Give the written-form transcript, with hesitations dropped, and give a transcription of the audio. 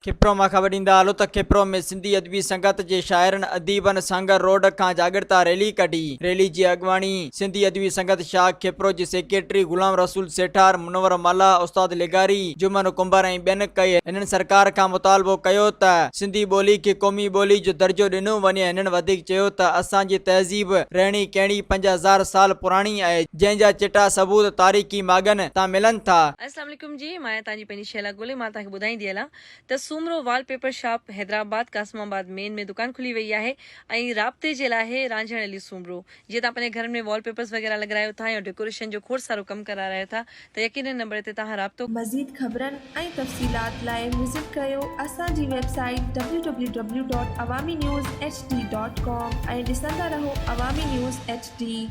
کپرو مان خبر ڏيندا هلو ته کپرو ۾ سنڌي ادبي سنگت جي شاعرن اديبن سانگهڙ روڊ کان جاڳرتا ريلي ڪڍي. ريلي جي اڳواڻي سنڌي ادبي سنگت شاخ کپرو جي سيڪريٽري غلام رسول سيٺار، منور ملاح، استاد لغاري، جمن ڪنڀر ۽ ٻين ڪئي. هنن سرڪار کان مطالبو ڪيو ته سنڌي ٻولي کي قومي ٻولي جو درجو ڏنو وڃي. هنن وڌيڪ چيو ته اسان جي تهذيب، رهڻي ڪهڻي 5000 سال پراڻي آهي، جنهن جا چٽا ثبوت تاريخي ماڳن تان ملن ٿا. السلام عليڪم جي مان آهيان توهان جي پنهنجي شهلا گولي مان توهان کي ٻڌائيندي هلان ته Soomro wallpaper shop Hyderabad Qasimabad main ۾ دڪان کلي وئي آهي ۽ رابطي جي لاء آهي رانجهڻ علي سومرو جي توهان پنهنجي گهرن ۾ وال پيپرز وغيره لڳرايو ٿا يا ڊيڪوريشن جو کوڙ سارو ڪم ڪرارايو ٿا ته يقينن نمبر تي توهان رابطو مزيد خبرن ۽ تفصيلات لاء وزٽ ڪريو اسان جي website W W W dot Awami news H D dot com ۽ ڏسندا رهو عوامي نيوز ايڇ ڊي.